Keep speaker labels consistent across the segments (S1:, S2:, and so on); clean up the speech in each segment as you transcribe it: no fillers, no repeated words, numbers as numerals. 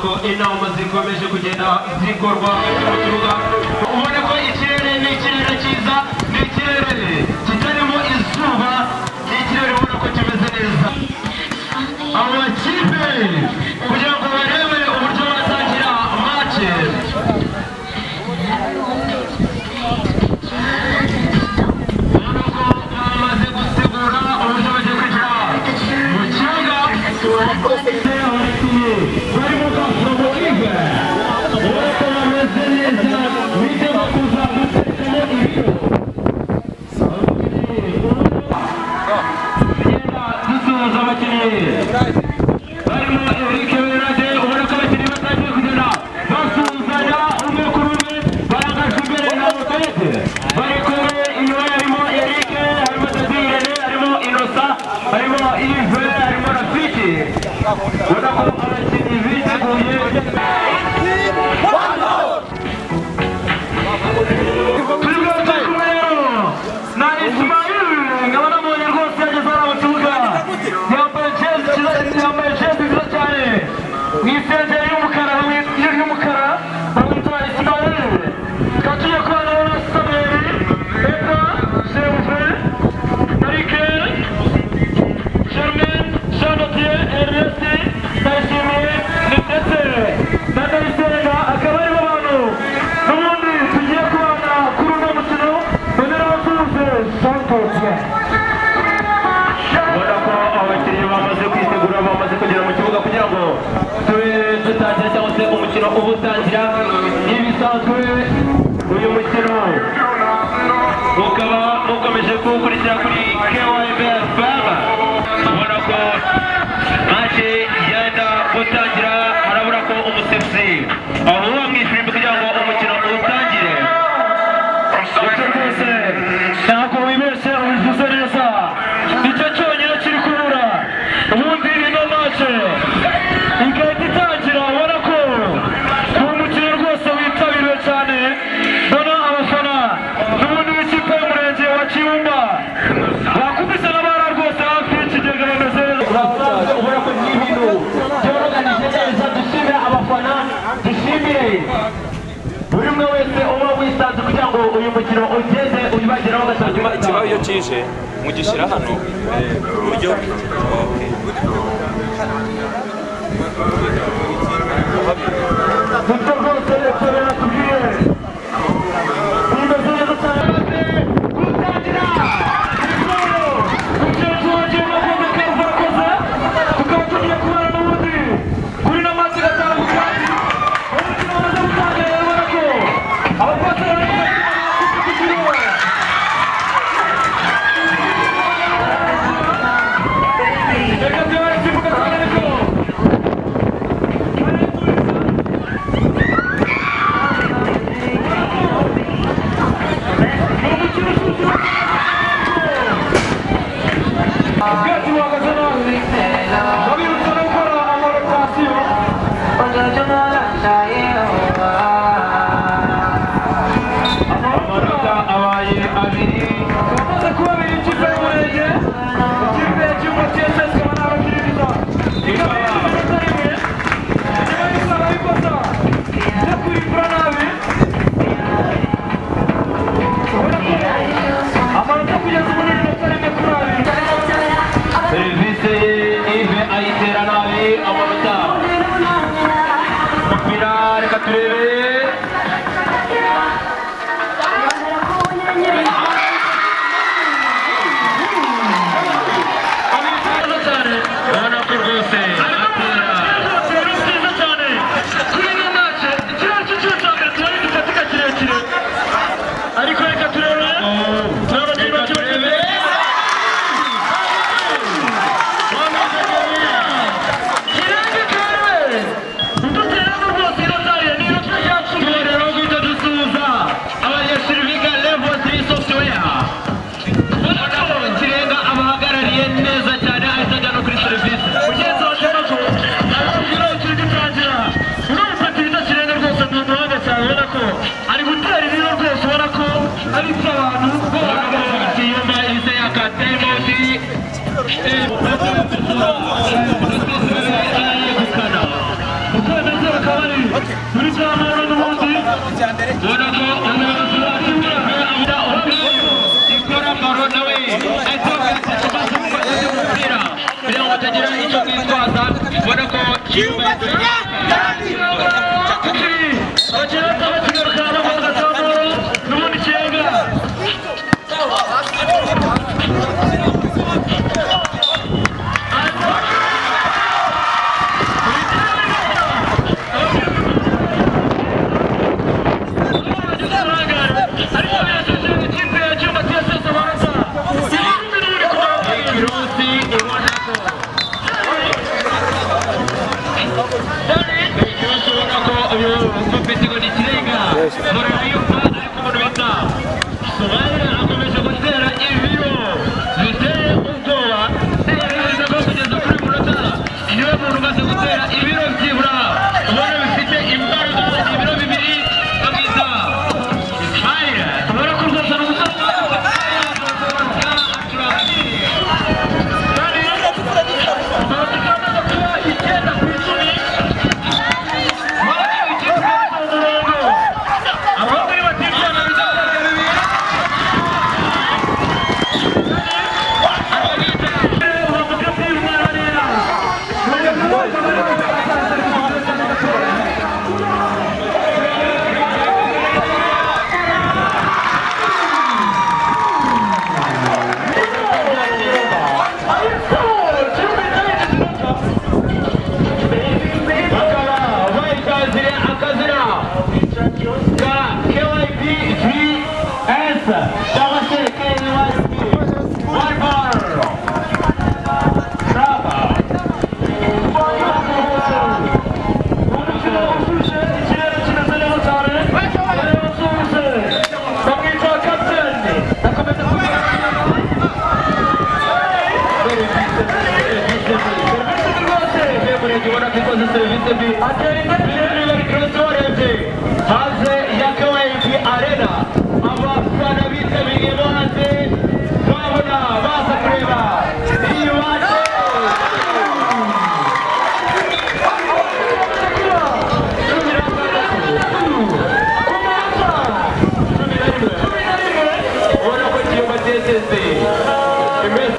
S1: Ko inama zikomeje kugenda zikorwa hagati mu kibuga. Ubona ko ikirere ni ikirere cyiza, ni ikirere kitarimo izuba, ni ikirere ubona ko kimeze neza. Amakipe kugira ngo barebe uburyo batangira match, ubona ko bamaze gutegura uburyo bagiye kwinjira mu kibuga. Abakinnyi barimo Gasabo Yves, ubona ko bameze neza, biteguye kuza gutekamo ibiro. Tugenda dusuhuza abakinnyi barimo Eric Berade. Ubona ko abakinnyi batangiye kugenda basuhuzanya umwe kuri umwe, barangajwe imbere na Mutete bari kumwe. Inyuma harimo Eric, harimo Dadi Irene, harimo Innocent, harimo Yves, harimo Rafiki. Ubona ko abakinnyi biteguye. Turi kumwe rero na Ismail, nkaba namubonye rwose yageze hariya mu kibuga, yambaye jezi nziza, yambaye jezi nziza cyane mu isengeri y'umukara, y'umukara. Bamwita Ismail. Tukaba tugiye kubana na Samuel, Eva, Gervais, Marike, Germaine, Jean Dodier, Ernest, Ndayishimiye ndetse na Ndayisenga, akaba aribo bantu n'ubundi tugiye kubana kuri uno mukino. Bonera basuhuze Jean Dodier. Ubona ko abakinnyi bamaze kwitegura, bamaze kugera mu kibuga kugira ngo tube dutangira, cyangwa se umukino uba utangira. Nk'ibisanzwe, uyu mukino mukaba mukomeje kuwukurikira kuri KYB FM. Ubona ko match yenda gutangira, harabura ko umusifuzi ahuha mu ifirimbi kugira ngo umukino utangire. Icyo rwose ntabwo wibeshye, ubivuze neza, nicyo cyonyine kiri kubura ubundi ino match igahita itangira. Ubona ko ni umukino rwose witabiriwe cyane. Mbona abafana n'ubundi w'ikipe y'umurenge wa Kibumba bakubise n'abara rwose hafi y'ikigega, bameze neza. Ubona ko ni ibintu byoroganije neza. Dushimire abafana, dushimire buri umwe wese uba wisanze kugira ngo uyu mukino ugeze uyibageraho gatatu.
S2: Hanyuma ikibaho iyo kije mugishyira hano ku buryo, okay.
S1: Nibyo rwose leta yatubwiye, bimeze neza cyane. Gutangira mugenzi wanjye nakoze karakoze, tukaba tugiye kubana n'ubundi kuri na match gatanu ku kandi. Umukino wamaze gutangira rero, ubona ko abapaseri bari ku kibuga. Reka tuyobore ikibuga cyane ariko bwacu buhagaze nabi, babirutsa no gukora amarotasiyo. Amanota abaye abiri, amaze kuba abiri. Ikipe y'umurenge, ikipe ya Cyumba TSS, ikaba nta bakiriza, ikaba ifite inota rimwe nyuma y'uko ikosa ryo kurimbura nabi. Ubona ko amanota kugeza ubu ni inota rimwe kuri abiri. Serivisi Yves ayitera nabi, amanota, umupira, reka turebe. Ubona ko rwose atera nziza cyane kuri ino match. Ikiraro cy'inshuro cya mbere tubona gifatika kirekire, ariko reka turebe, turebe niba turebe. Kirenge kare uduteramo rwose, inota ye ni inota. Turi cyane n'ubundi ubona ko umuyobozi wacu ikora baro nawe ahita gufata umupira kugira ngo batagira icyo bitwaza. Ubona ko n'ubundi Kiyenga. Bakaba bayitazire akazina ka KYPGS cyangwa se KYP Warbar Traba. Umukino ushyushye, ikirere kimeze neza cyane, barabasuhuje, bamwita kapiteni, akomeza serivisi ubona ko ikoze serivisi mbi, atera imbere barebye hanze ya KYP Arena, abafana bitabiriye bo hanze babona baza kureba iyi match. Ubona ko Kiyovu TSS imeze.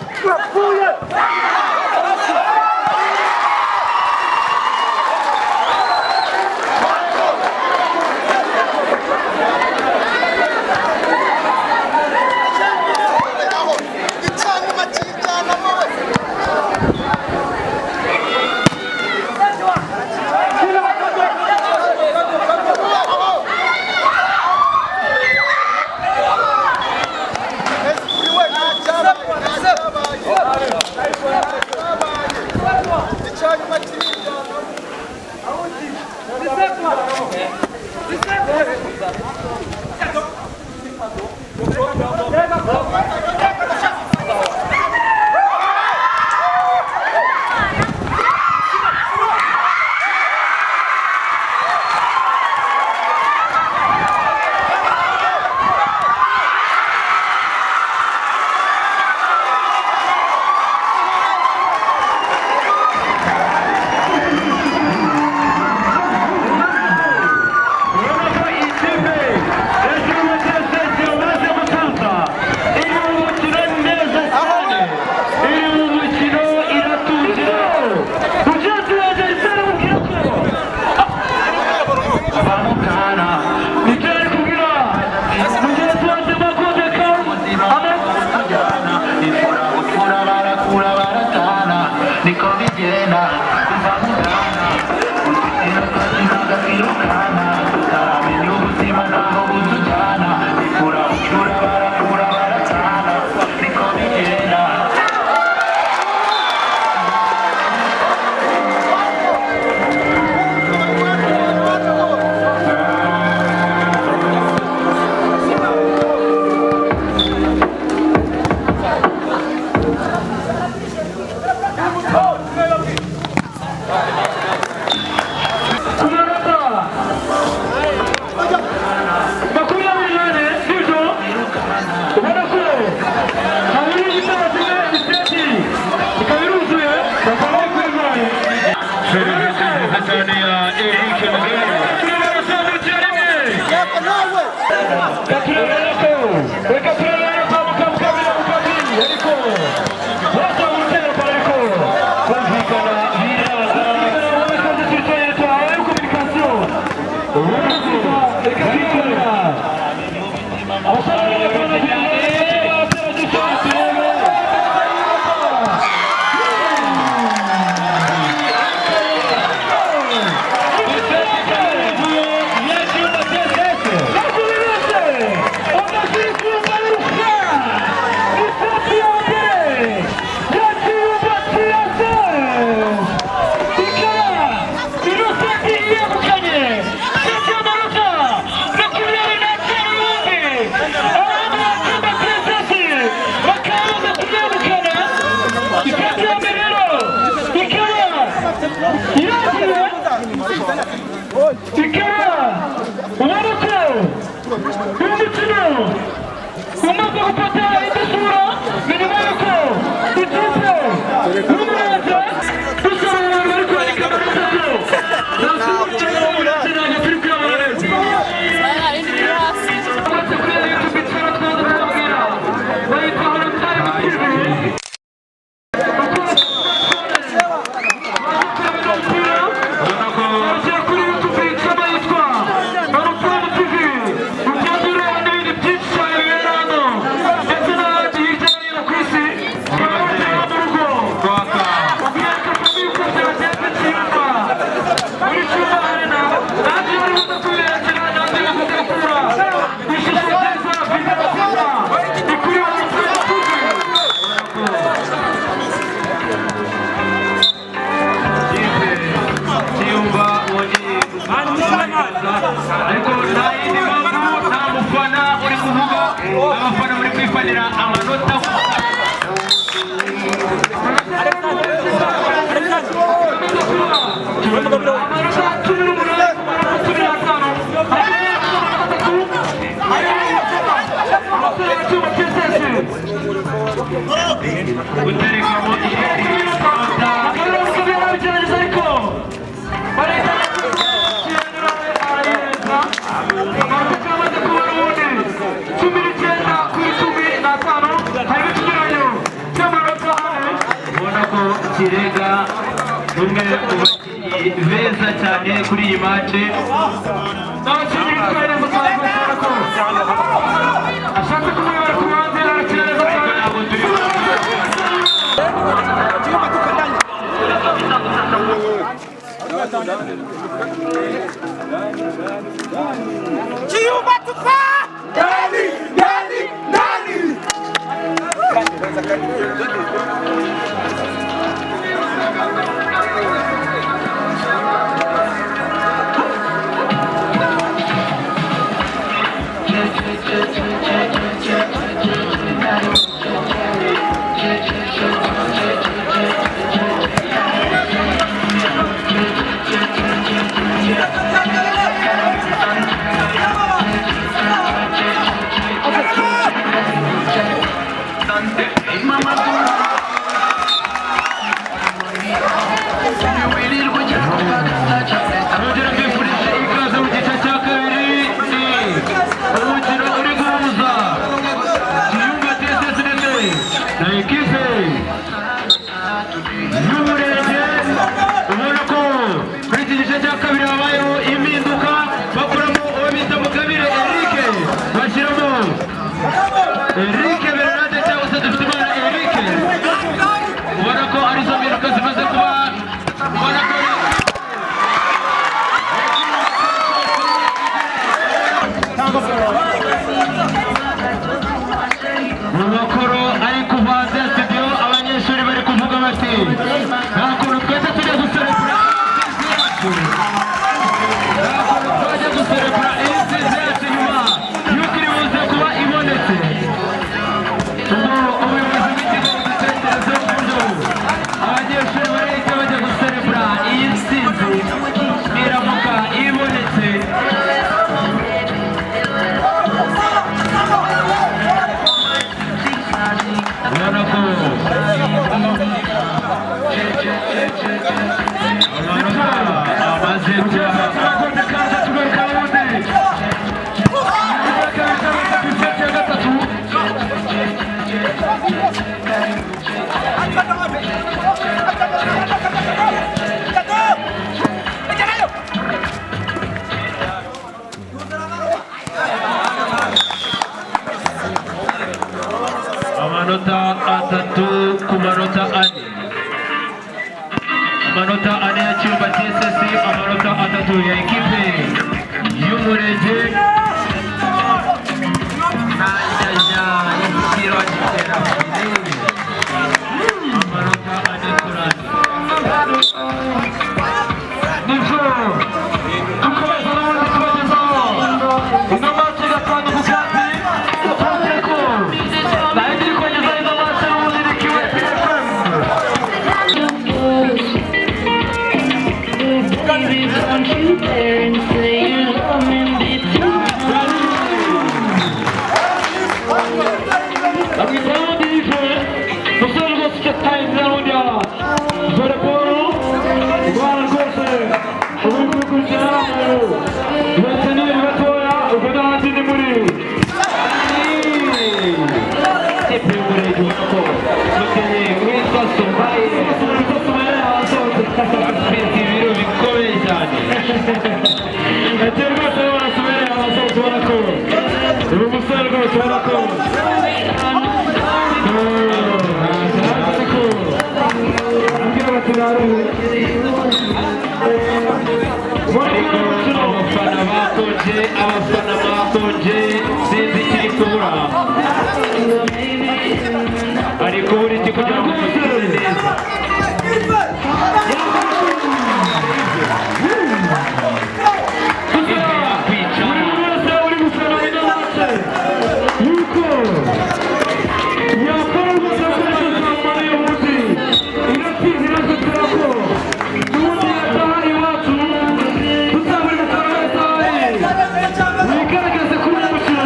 S1: Ubona ko ikipe ya Kiyovu TSS yamaze gutuza, iri mu mukino neza cyane, iri mu mukino iratuje. Mugenzi wanjye ahise aramubwira ko bamukana nibyo ari kubwira mugenzi wanjye Makonde
S3: Ikura barakura baratana niko bigenda kuva mu bwana agapirukana tutaramenya ubuzima naho butujyana ikura ukura barakura baratana niko bigenda.
S1: Ku manota 24 nibyo, ubona ko habura igitego kimwe, iseti ikaba iruzuye, bakaba bari kwirwanya.
S3: Serivisi nziza cyane ya Eric Mugabe.
S1: Iragiye ikaba ubona ko uyu mukino umaze gufata indi sura, ni nyuma y'uko ikipe y'Umurenge dusaba abantu bari kwandika amanota ko nta mukino w'Umurenge ntabwo turi kuyabona neza. Uretse kuri YouTube channel twaza tubabwira bayitwa Holotime TV. Urugero kuri YouTube channel yitwa Holotime TV, ugenda ureba n'ibindi byinshi cyane bibera hano ndetse n'ahandi hirya no hino ku isi. Urabona mu rugo ubwereka famiye uko byagenze Cyumba muri Cyumba Arena, nanjye bari buze kubirekera, nanjye buze gukura ishusho nziza, video nziza ni kuri Holotime TV.
S4: Kiyumba wongeye ariko nta yindi mpamvu, nta mufana uri kuvuga, abafana bari kwifanira amanota.
S1: Amanota 18 ku manota 15, harimo amanota 3, harimo abasore ba Cyuma TSS.
S4: Guterekamo
S1: amanota yarabigerageza ariko barahita arayirenza. Amanota akaba amaze kuba n'ubundi 19 kuri 15, harimo ikinyuranyo cy'amanota 4.
S4: Ubona ko Kirega ni umwe mu bakinnyi beza cyane kuri iyi mace.
S1: N'abakinnyi bitwaye neza cyane, kubera ko ashatse kumuyobora ku ruhande, arakina neza cyane.
S4: Ntabwo turi
S5: Kiyumba tupa! Ndani! Ndani! Ndani!
S4: Nongera mbifurije ikaze mu gice cya kabiri. Ni umukino uri guhuza Kiyumba TSS ndetse na ekipe y'Umurenge. Ubona ko muri iki gice cya kabiri habayeho impinduka, bakuramo uwo bita Mugabire Eric, bashyiramo Eric Bernard cyangwa se Dufiteimana Eric. Ubona ko arizo mpinduka zimaze kuba, ubona ko mu makuru ari kuva hanze ya studio abanyeshuri bari kuvuga bati nta kuntu twese tujya guserebura intsinzi yacu, nta kuntu twajya guserebura intsinzi yacu nyuma y'uko iri buze kuba ibonetse. Ubwo ubuyobozi bw'ikigo budutekerezeho ku buryo abanyeshuri barahita bajya guserebura iyi ntsinzi niramuka ibonetse. Ubona ko amanota amaze kuba
S1: Turakonde kandi tugaruka n'ubundi ku iseti ya gatatu.
S4: Amanota 3 ku manota 4, amanota 4 ya Cyumba TSS, amanota 3 ya ekipe y'Umurenge. Ayaya, igitiro gitera amanota 4 kuri 4.
S1: Nibyo, dukomeza n'ubundi tubagezaho ino mace gatanu ku kandi tubabwire ko nayo iri kubagezaho ino mace n'ubundi ni Kiwe FM. Afite ibiro bikomeye cyane.
S4: Ati rwose barasubereye abasohoka, ubona ko uyu musore rwose ubona ko ariko abwira bati naruhu.
S1: Ariko abafana bakonje, abafana bakonje, sinzi ikiri kubura. Ari kubura iki kugira ngo mukine neza? Yakwica.
S4: Buri muntu wese uri gufana ino match yuko yakora rwose akoresheje amara y'ubundi iratsinze, natwe turako n'ubundi yataha iwacu tuzaburi mufana wese aho ari wigaragaze kuri uno mukino,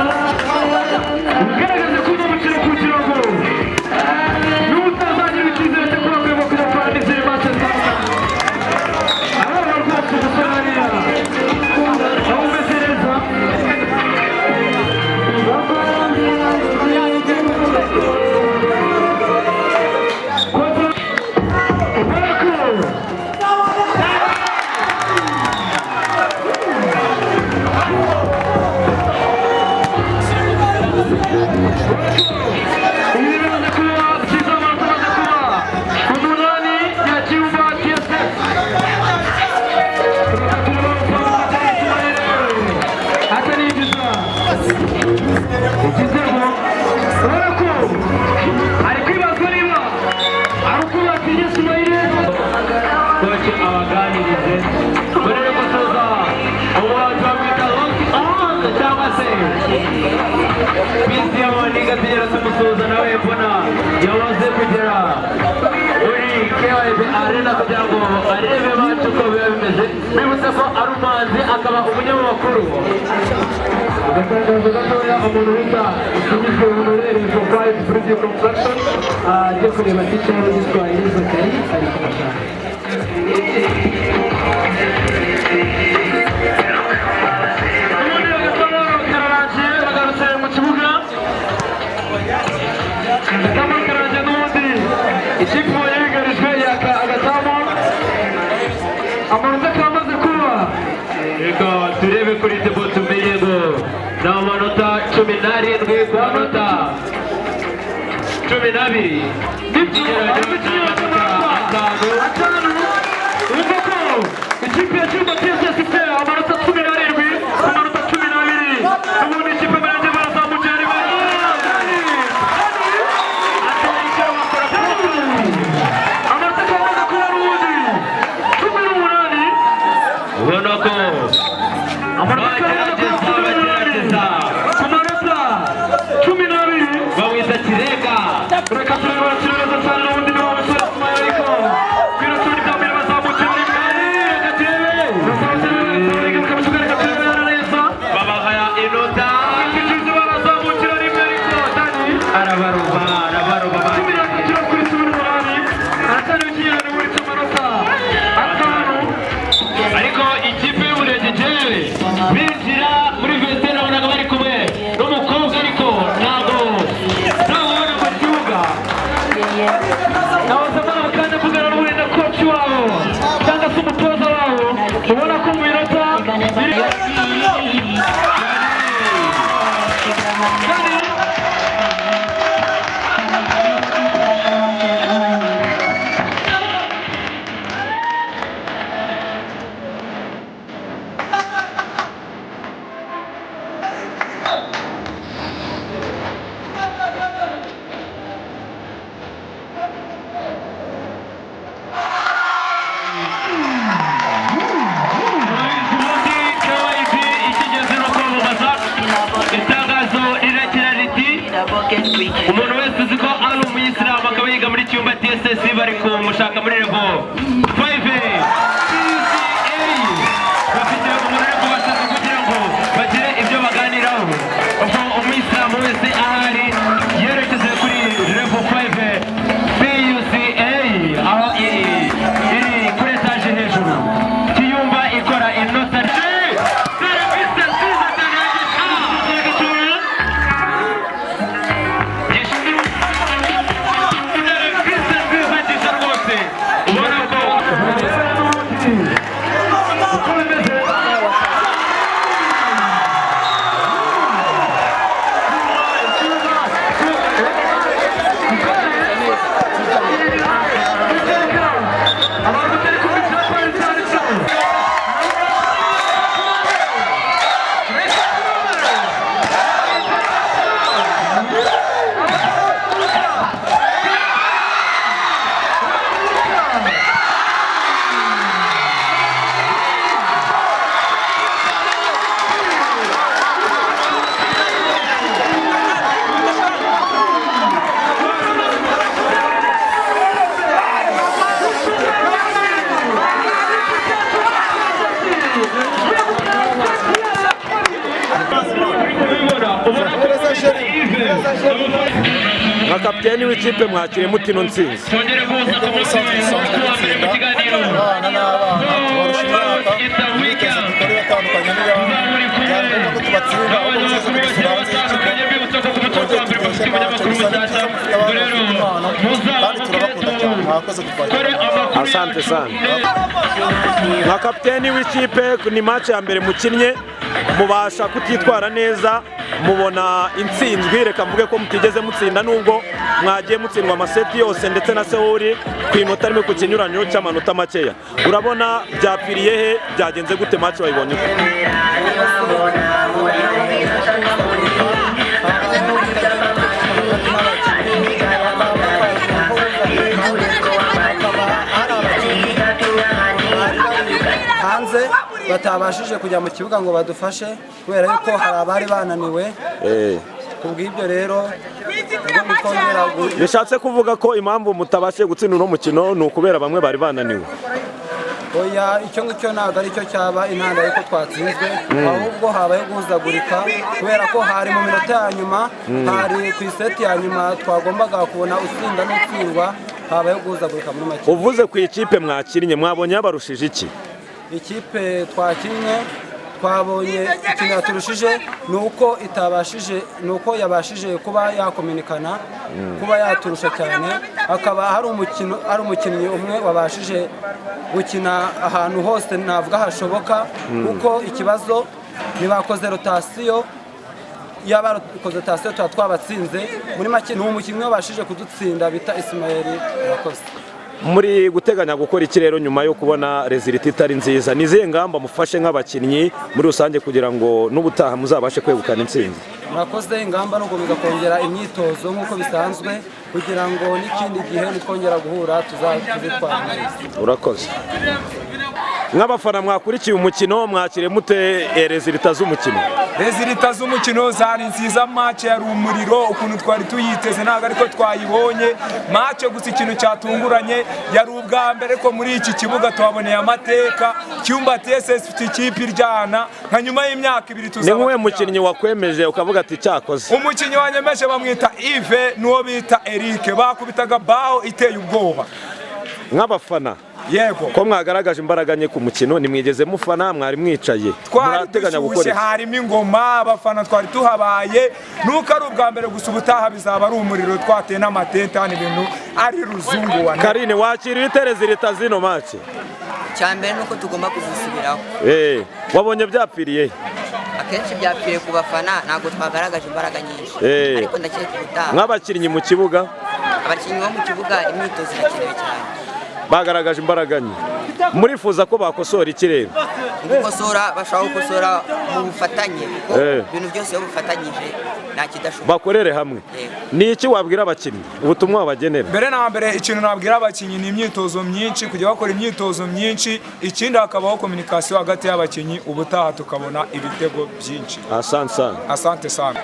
S4: wigaragaze kuri uno mukino kugira ngo n'ubutazagira icyizere cyo kuba agomba kujya gufana n'izindi match zitandukanye. Arabona rwose umusore hariya aho umeze neza. Ibi bimaze kuba byiza, amanota amaze kuba 8 ya Kiyumba TSS. Atarinjiza igitego, urabona ko ari kwibazwa niba ari uko batinye Sumayire.
S1: Koci abaganirize mbere yo gusoza umuhanzi bamwita Rock On cyangwa se Bisi y'Amaniga, tugera tumusuhuza nawe, mbona yamaze kugera muri KYB Arena kugira ngo arebe match uko biba bimeze. Bibutse ko ari umuhanzi akaba umunyamakuru.
S4: Agatangazo gatoya, umuntu bita Isimizwe Honorere for Five Bridge Construction agiye kureba tica w'Igiswahili Zakari ari kumushaka. Ubundi agatamo kararangiye, bagarutse mu kibuga. Agatamo kararangiye n'ubundi ikipe yugarijwe yaka agatamo, amanota akaba amaze kuba
S1: Reka turebe kuri tebo tumenye ngo ni amanota 17 ku manota 12.
S4: Nibyo,
S1: Atanu.
S4: 5. Urumva ko ikipe ya Cyumba TSS ifite amanota 17 ku manota 12. Ubundi ikipe y'Umurenge barazamukira rimwe. Amanota akaba amaze kuba n'ubundi 18.
S1: Ubona ko
S4: Amanota akaba amaze kuba 18 ku manota 12.
S1: Bamwita Kirega.
S4: Reka turebe, barakina neza cyane n'ubundi nibo basore Sumaye, ariko kwira cumi bwa mbere bazamukira rimwe. Reka turebe. Bazamukira rimwe, reka turebe neza.
S1: Babaha inota.
S4: Ikizi barazamukira rimwe ariko Dani
S1: Arabaruba, arabaruba.
S4: 13 kuri 18, aracyari ikinyurane muri cy'amanota 5.
S1: Ariko ikipe y'Umurenge jewe binjira muri vestiaire nabonaga bari kumwe n'umukobwa, ariko ntabwo ntabona mu kibuga.
S4: Nahoze mbona kandi avugana n'ubundi na coach wabo cyangwa se umutoza wabo, ubona ko mu minota iri Dani
S1: Ubundi KYB ikigeze no kwamamaza, itangazo riragira riti: umuntu wese uzi ko ari umuyisilamu akaba yiga muri Cyumba TSS, bari kumushaka muri level 5 PCA, bafite umuntu uri kubashaka kugira ngo bagire ibyo baganiraho. Ubwo umuyisilamu wese ahari yerekeze kuri level 5 PUCA, aho iri iri kuri etaje hejuru. Kiyumba ikora inota serivisi nziza cyane ya Gisha. Serivisi nziza Gisha rwose, ubona ko
S6: Nka kapiteni w'ikipe, mwakiriye mute ino ntsinzi?
S7: Ubusanzwe dusanzwe dutsinda abana n'abana tubarusha imyaka. Imyitozo dukora iratandukanye n'iyabo. Byari ngombwa ko tubatsinda, ahubwo muzaze kudusura hanze y'ikigo, twongere turyoshye match. Gusa ni byiza, mufite abana bafite impano kandi turabakunda cyane. Mwakoze kutwakira.
S6: Asante sana. Nka kapiteni w'ikipe, ni match ya mbere mukinnye, mubasha kutitwara neza, mubona intsinzwi. Reka mvuge ko mutigeze mutsinda, nubwo mwagiye mutsindwa amaseti yose ndetse na Sewuri ku inota rimwe, ku kinyuranyo cy'amanota makeya. Urabona byapfiriye he? Byagenze gute? Match wayibonye ute?
S8: Hakaba hari abakinnyi bari bari hanze batabashije kujya mu kibuga ngo badufashe, kubera yuko hari abari bananiwe. Ku bw'ibyo rero ubwo nitwongera
S6: Bishatse kuvuga ko impamvu mutabashije gutsinda uno mukino ni ukubera bamwe bari bananiwe?
S8: Oya, icyo ngicyo ntabwo aricyo cyaba intandaro y'uko twatsinzwe, ahubwo habayeho guhuzagurika, kubera ko hari mu minota ya nyuma, hari ku iseti ya nyuma twagombaga kubona utsinda n'utsindwa. Habayeho guhuzagurika muri make.
S6: Uvuze ku ikipe mwakinnye, mwabonye yabarushije iki?
S8: Ikipe twakinnye, twabonye ikintu yaturushije ni uko itabashije, ni uko yabashije kuba yakominikana, kuba yaturusha cyane. Hakaba hari umukino, hari umukinnyi umwe wabashije gukina ahantu hose navuga hashoboka, kuko ikibazo ntibakoze rotation. Iyo bakoze rotation tuba twabatsinze. Muri make ni umukinnyi wabashije kudutsinda bita Ismael. Murakoze.
S6: Muri guteganya gukora iki rero nyuma yo kubona résultat itari nziza? Ni izihe ngamba mufashe nk'abakinnyi muri rusange kugira ngo n'ubutaha muzabashe kwegukana intsinzi?
S8: Murakoze. Ingamba ni ugukomeza kongera imyitozo nk'uko bisanzwe, kugira ngo n'ikindi gihe nitwongera guhura tuzitwara neza.
S6: Urakoze. Nk'abafana mwakurikiye umukino, mwakiriye mute résultat z'umukino?
S5: Résultat z'umukino zari nziza. Match yari umuriro. Ukuntu twari tuyiteze ntabwo ariko twayibonye match. Gusa ikintu cyatunguranye, yari ubwa mbere ko muri iki kibuga tuhaboneye amateka. Cyumba TSS ifite ikipe iryana, nka nyuma y'imyaka 2
S6: Ni
S5: tuzaba
S6: nk'uwe
S5: turyana.
S6: mukinnyi wakwemeje ukavuga ati cyakoze?
S5: Umukinnyi wanyemeje bamwita Yves, n'uwo bita Eric, bakubitaga baho iteye ubwoba.
S6: Nk'abafana,
S5: Yego.
S6: ko mwagaragaje imbaraga nke ku mukino, nimwigeze mufana, mwari mwicaye?
S5: Twari
S6: Murateganya gukora
S5: dushyushye.
S6: iki?
S5: Harimo ingoma, abafana twari tuhabaye, nuko ari ubwa mbere gusa. Ubutaha bizaba ari umuriro, twateye n'amatente hano, ibintu ari ruzungu wa.
S6: Karine, wakiriye ute résultat zino match?
S9: Icya mbere ni uko tugomba kuzisubiraho.
S6: Wabonye byapfiriye he?
S9: Akenshi byapfiriye ku bafana, ntabwo twagaragaje imbaraga nyinshi, ariko ndakeka ubutaha.
S6: Nk'abakinnyi mu kibuga?
S9: Abakinnyi bo mu kibuga, imyitozo irakenewe cyane.
S6: Bagaragaje imbaraga nke, murifuza ko bakosora iki rero?
S9: Gukosora, bashobora gukosora mu bufatanye, kuko ibintu byose iyo bufatanyije nta kidashoboka.
S6: Bakorere hamwe.
S9: Yego.
S6: Ni iki wabwira abakinnyi, ubutumwa wabagenera?
S5: Mbere na mbere, ikintu nabwira abakinnyi ni imyitozo myinshi, kujya bakora imyitozo myinshi. Ikindi hakabaho communication hagati y'abakinnyi, ubutaha tukabona ibitego byinshi.
S6: Asante sana.
S5: Asante sana.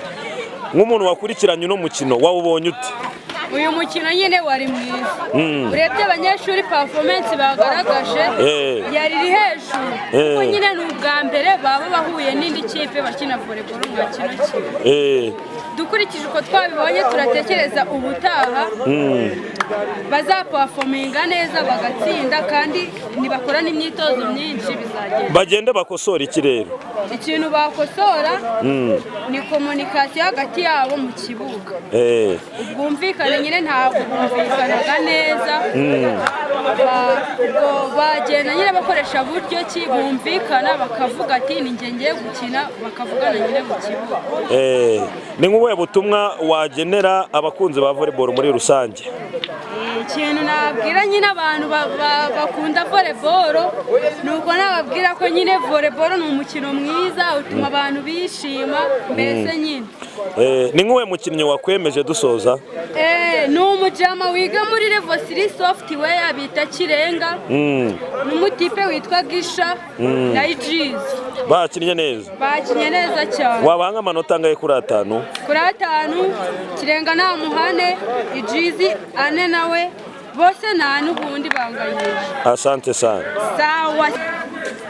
S6: Nk'umuntu wakurikiranye uno mukino, wawubonye ute?
S10: Uyu mukino nyine wari mwiza. Urebye abanyeshuri, performance bagaragaje yari iri hejuru, kuko nyine ni ubwa mbere baba bahuye n'indi kipe bakina volleyball nka kino kigo. Dukurikije uko twabibonye, turatekereza ubutaha bazaperforminga neza bagatsinda, kandi nibakorana imyitozo myinshi bizagenda.
S6: Bagende bakosora iki rero?
S10: Ikintu bakosora ni communication hagati yabo mu kibuga. Ubwumvikane nyine, ntabwo bumvikanaga neza. Ubwo bagenda nyine bakoresha buryo ki bumvikana, bakavuga ati ni njye ngiye gukina, bakavugana nyine mu kibuga.
S6: Ni nk'ubuhe butumwa wagenera abakunzi ba volleyball muri rusange?
S10: Ikintu nabwira nyine abantu bakunda volleyball ni uko nababwira ko nyine volleyball ni umukino mwiza utuma abantu bishima mbese nyine.
S6: Ni nk'uwe mukinnyi wakwemeje dusoza?
S10: Ni umujama wiga muri level 3 software bita Kirenga, n'umutipe witwa Gisha na Ijizi.
S6: Bakinnye neza?
S10: Bakinnye neza cyane.
S6: Wabanga amanota angahe kuri atanu?
S10: Kuri atanu, Kirenga namuhane, Ijizi ane, nawe bose nta n'ubundi banganyije.
S6: Asante sana.
S10: Sawa.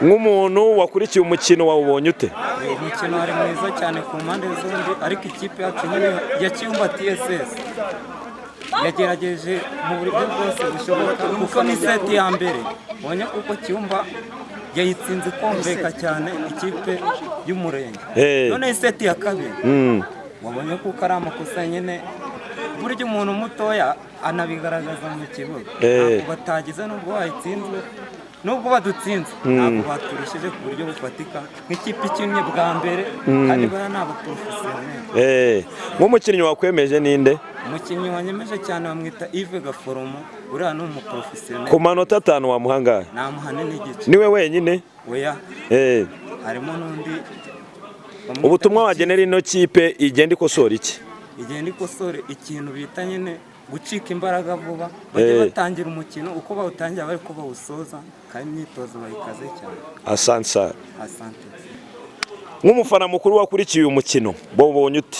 S6: Nk'umuntu wakurikiye umukino, wawubonye ute?
S11: Umukino wari mwiza cyane ku mpande zombi, ariko ikipe yacu nyine ya Cyumba TSS yagerageje mu buryo bwose bushoboka, kuko ni seti ya mbere ubonye kuko Cyumba yayitsinze ikomveka cyane ikipe y'umurenge. None seti ya kabiri wabonye kuko ari amakosa nyine, burya umuntu mutoya anabigaragaza mu kibuga. Ntabwo batagize nubwo bayitsinzwe, nubwo badutsinze, ntabwo baturushije ku buryo bufatika nk'ikipe ikinnye bwa mbere, kandi bariya ni abaporofesiyoneri.
S6: Nk'umukinnyi wakwemeje ninde?
S11: Umukinnyi wanyemeje cyane bamwita Yves Gaforomo, uriya ni umuporofesiyoneri.
S6: Ku manota 5 wamuha angahe?
S11: Namuha 4.5.
S6: Niwe wenyine?
S11: Oya, harimo n'undi.
S6: Ubutumwa wagenera ino kipe igenda ikosora iki?
S11: Igenda ikosore ikintu bita nyine gucika imbaraga vuba, bajye batangira umukino uko bawutangira bari ko bawusoza, kandi imyitozo bayikaze cyane.
S6: Asante sana.
S11: Asante.
S6: Nk'umufana mukuru wakurikiye uyu mukino, wawubonye ute?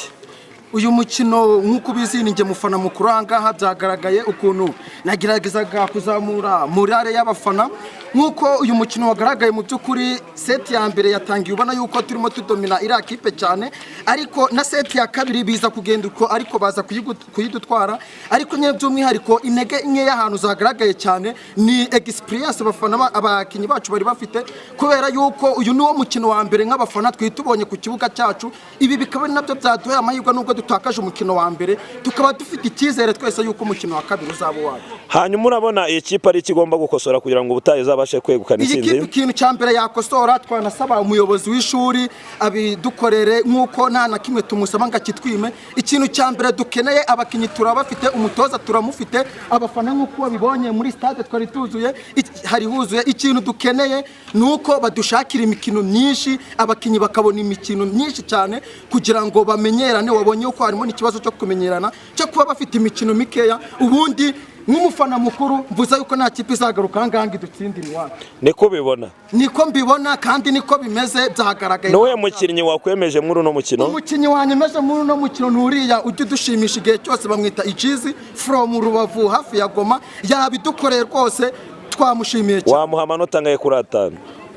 S12: Uyu mukino nk'uko ubizi ni njye mufana mukuru aha ngaha, byagaragaye ukuntu nageragezaga kuzamura morale y'abafana. Nk'uko uyu mukino wagaragaye, mu by'ukuri seti ya mbere yatangiye ubona yuko turimo tudomina iriya kipe cyane, ariko na seti ya kabiri biza kugenda uko, ariko baza kuyidutwara. Ariko nyine by'umwihariko intege nkeya ahantu zagaragaye cyane ni experience abafana abakinnyi bacu bari bafite, kubera yuko uyu ni wo mukino wa mbere nk'abafana twari tubonye ku kibuga cyacu. Ibi bikaba ari nabyo byaduhaye amahirwe, nubwo dutakaje umukino wa mbere, tukaba dufite icyizere twese yuko umukino wa kabiri uzaba uwacu.
S6: Hanyuma urabona iyi kipe ari ikigomba gukosora kugira ngo ubutaha izabashe kwegukana
S12: Iyi
S6: intsinzi?
S12: kipe ikintu cya mbere yakosora, twanasaba umuyobozi w'ishuri abidukorere, nk'uko nta na kimwe tumusaba ngo akitwime. Ikintu cya mbere dukeneye, abakinnyi turabafite, umutoza turamufite, abafana nk'uko wabibonye muri stade twari tuzuye, hari huzuye. Ikintu dukeneye ni uko badushakira imikino myinshi, abakinnyi bakabona imikino myinshi cyane kugira ngo bamenyerane. Wabonye ko harimo n'ikibazo cyo kumenyerana, cyo kuba bafite imikino mikeya. Ubundi nk'umufana mukuru mvuze yuko nta kipe izagaruka aha ngaha ngo idutsindire iwacu.
S6: Niko ubibona?
S12: Niko mbibona kandi niko bimeze, byagaragaye.
S6: Ni uwuhe mukinnyi wakwemeje muri uno mukino?
S12: Umukinnyi wanyemeje muri uno mukino ni uriya ujya udushimisha igihe cyose, bamwita Ijizi from Rubavu hafi ya Goma. Yabidukoreye rwose, twamushimiye cyane.
S6: Wamuha amanota angahe kuri 5?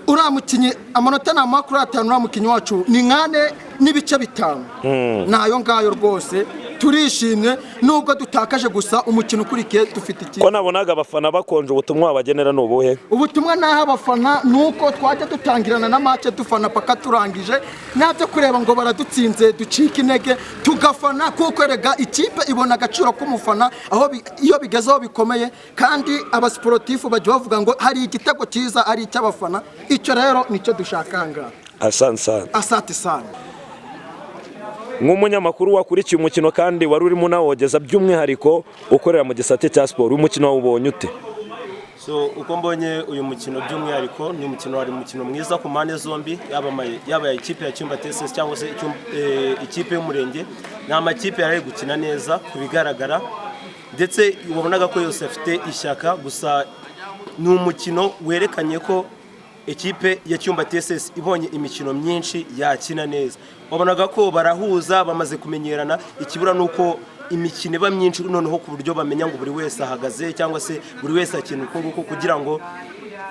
S12: Uriya mukinnyi amanota namuha kuri 5, uriya mukinnyi wacu ni 4.5. Ni ayo ngayo rwose, turishimye nubwo dutakaje, gusa umukino ukurikiye dufite ikipe.
S6: Ko nabonaga abafana bakonje, ubutumwa wabagenera ni ubuhe?
S12: Ubutumwa naha abafana ni uko twajya dutangirana na match dufana paka turangije, ntabyo kureba ngo baradutsinze ducike intege, tugafana, kuko erega ikipe ibona agaciro k'umufana aho iyo bigeze aho bikomeye. Kandi abasiporutifu bajya bavuga ngo hari igitego cyiza ari icy'abafana, icyo rero nicyo dushaka aha ngaha.
S6: Asante sana.
S12: Asante sana.
S6: Nk'umunyamakuru wakurikiye umukino kandi wari urimo unawogeza, by'umwihariko ukorera mu gisate cya siporo, uyu mukino wawubonye ute?
S13: So uko mbonye uyu mukino, by'umwihariko ni umukino wari umukino mwiza ku mpande zombi, yaba ikipe ya Cyumba TSS cyangwa se ikipe y'umurenge. Ni amakipe yari ari gukina neza ku bigaragara, ndetse wabonaga ko yose afite ishyaka. Gusa ni umukino werekanye ko ikipe ya Cyumba TSS ibonye imikino myinshi yakina neza. Wabonaga ko barahuza, bamaze kumenyerana, ikibura ni uko imikino iba myinshi noneho ku buryo bamenya ngo buri wese ahagaze cyangwa se buri wese akina uko nguko, kugira ngo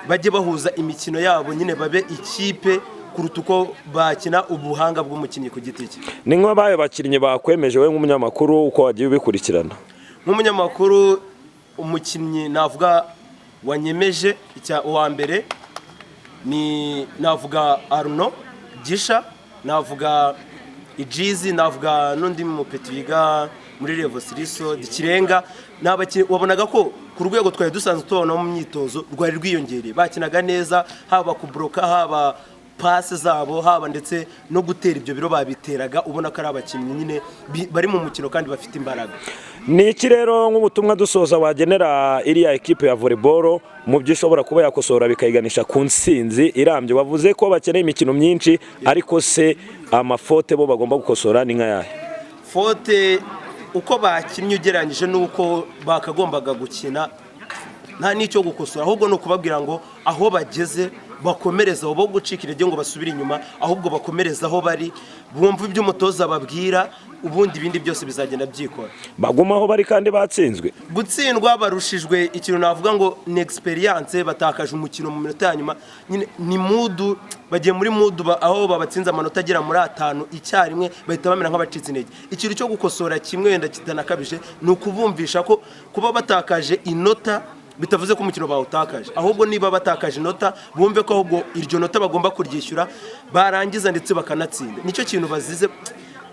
S13: bajye bahuza imikino yabo nyine babe ikipe kuruta uko bakina ubuhanga bw'umukinnyi ku giti cye.
S6: Ni nk'abaye bakinnyi bakwemeje wowe nk'umunyamakuru uko wagiye ubikurikirana?
S13: Nk'umunyamakuru, umukinnyi navuga wanyemeje uwa mbere ni navuga Arno Gisha, navuga Ijizi, navuga n'undi mupeti wiga muri Revo Siriso Dikirenga. N'abakinnyi wabonaga ko ku rwego twari dusanzwe tubona mu myitozo rwari rwiyongereye, bakinaga neza, haba kubroka, haba pase zabo, haba ndetse no gutera ibyo biro babiteraga, ubona ko ari abakinnyi nyine bari mu mukino kandi bafite imbaraga.
S6: Ni iki rero nk'ubutumwa dusoza wagenera iriya ekipe ya volleyball mu byo ishobora kuba yakosora bikayiganisha ku ntsinzi irambye? Wavuze ko bakeneye imikino myinshi, ariko se amafote bo bagomba gukosora ni nk'ayahe?
S13: Faute uko bakinnye ugereranyije n'uko bakagombaga gukina, nta n'icyo gukosora, ahubwo ni ukubabwira ngo aho bageze Bakomereza aho, bo gucika intege ngo basubire inyuma, ahubwo bakomereza aho bari, bumva ibyo umutoza babwira, ubundi ibindi byose bizagenda byikora.
S6: Baguma aho bari kandi batsinzwe?
S13: Gutsindwa barushijwe ikintu navuga ngo ni experience. Batakaje umukino mu minota ya nyuma nyine, ni mood, bagiye muri mood aho babatsinze amanota agera muri 5 icyarimwe, bahita bamera nk'abacitse intege. Ikintu cyo gukosora kimwe wenda kitanakabije ni ukubumvisha ko kuba batakaje inota bitavuze ko umukino bawutakaje, ahubwo niba batakaje inota bumve ko ahubwo iryo nota bagomba kuryishyura, barangiza ndetse bakanatsinda. Nicyo kintu bazize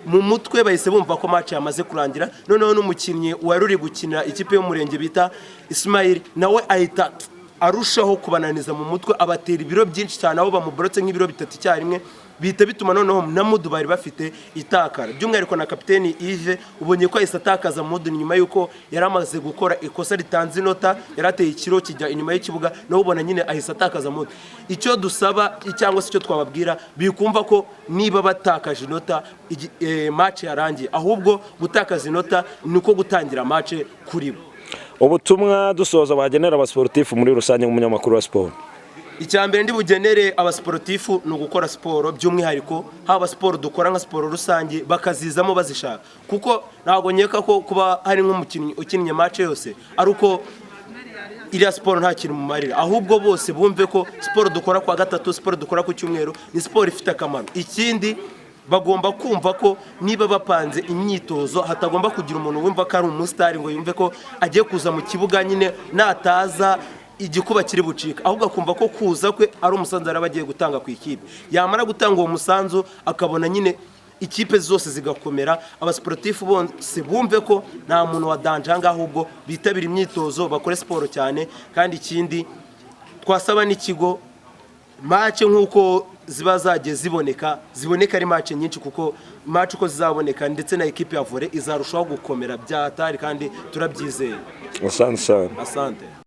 S13: mu mutwe, bahise bumva ko match yamaze kurangira. Noneho n'umukinnyi wari uri gukina ikipe y'Umurenge bita Ismail nawe ahita arushaho kubananiza mu mutwe, abatera ibiro byinshi cyane, aho bamuborotse nk'ibiro 3 icyarimwe, bihita bituma noneho na mood bari bafite itakara, by'umwihariko na kapiteni Yves ubonye ko ahise atakaza mood nyuma y'uko yari amaze gukora ikosa ritanze inota, yari ateye ikiro kijya inyuma y'ikibuga, nawe ubona nyine ahise atakaza mood. Icyo dusaba cyangwa se icyo twababwira, bikumva ko niba batakaje inota match yarangiye, ahubwo gutakaza inota ni uko gutangira match kuri bo.
S6: Ubutumwa dusoza wagenera abasportifu muri rusange nk'umunyamakuru wa siporo?
S13: Icya mbere ndi bugenere abasportifu ni ugukora siporo, by'umwihariko haba siporo dukora nka siporo rusange, bakazizamo bazishaka, kuko ntabwo nkeka ko kuba hari nk'umukinnyi ukinnye match yose ari uko iriya siporo nta kintu mumarira, ahubwo bose bumve ko siporo dukora kwa gatatu, siporo dukora ku cyumweru ni siporo ifite akamaro. Ikindi, bagomba kumva ko niba bapanze imyitozo hatagomba kugira umuntu wumva ko ari umusitari ngo yumve ko agiye kuza mu kibuga nyine nataza igikuba kiri bucika, ahubwo akumva ko kuza kwe ari umusanzu araba agiye gutanga ku ikipe. Yamara gutanga uwo musanzu akabona nyine ikipe zose zigakomera. Abasportifu bose bumve ko nta muntu wa danger aha ngaha, ahubwo bitabira imyitozo, bakore siporo cyane. Kandi ikindi twasaba n'ikigo, match nk'uko ziba zagiye ziboneka, ziboneka ari match nyinshi, kuko match uko zizaboneka ndetse na ekipe ya volley izarushaho gukomera byatari, kandi turabyizeye.
S6: Asante sana.
S13: Asante.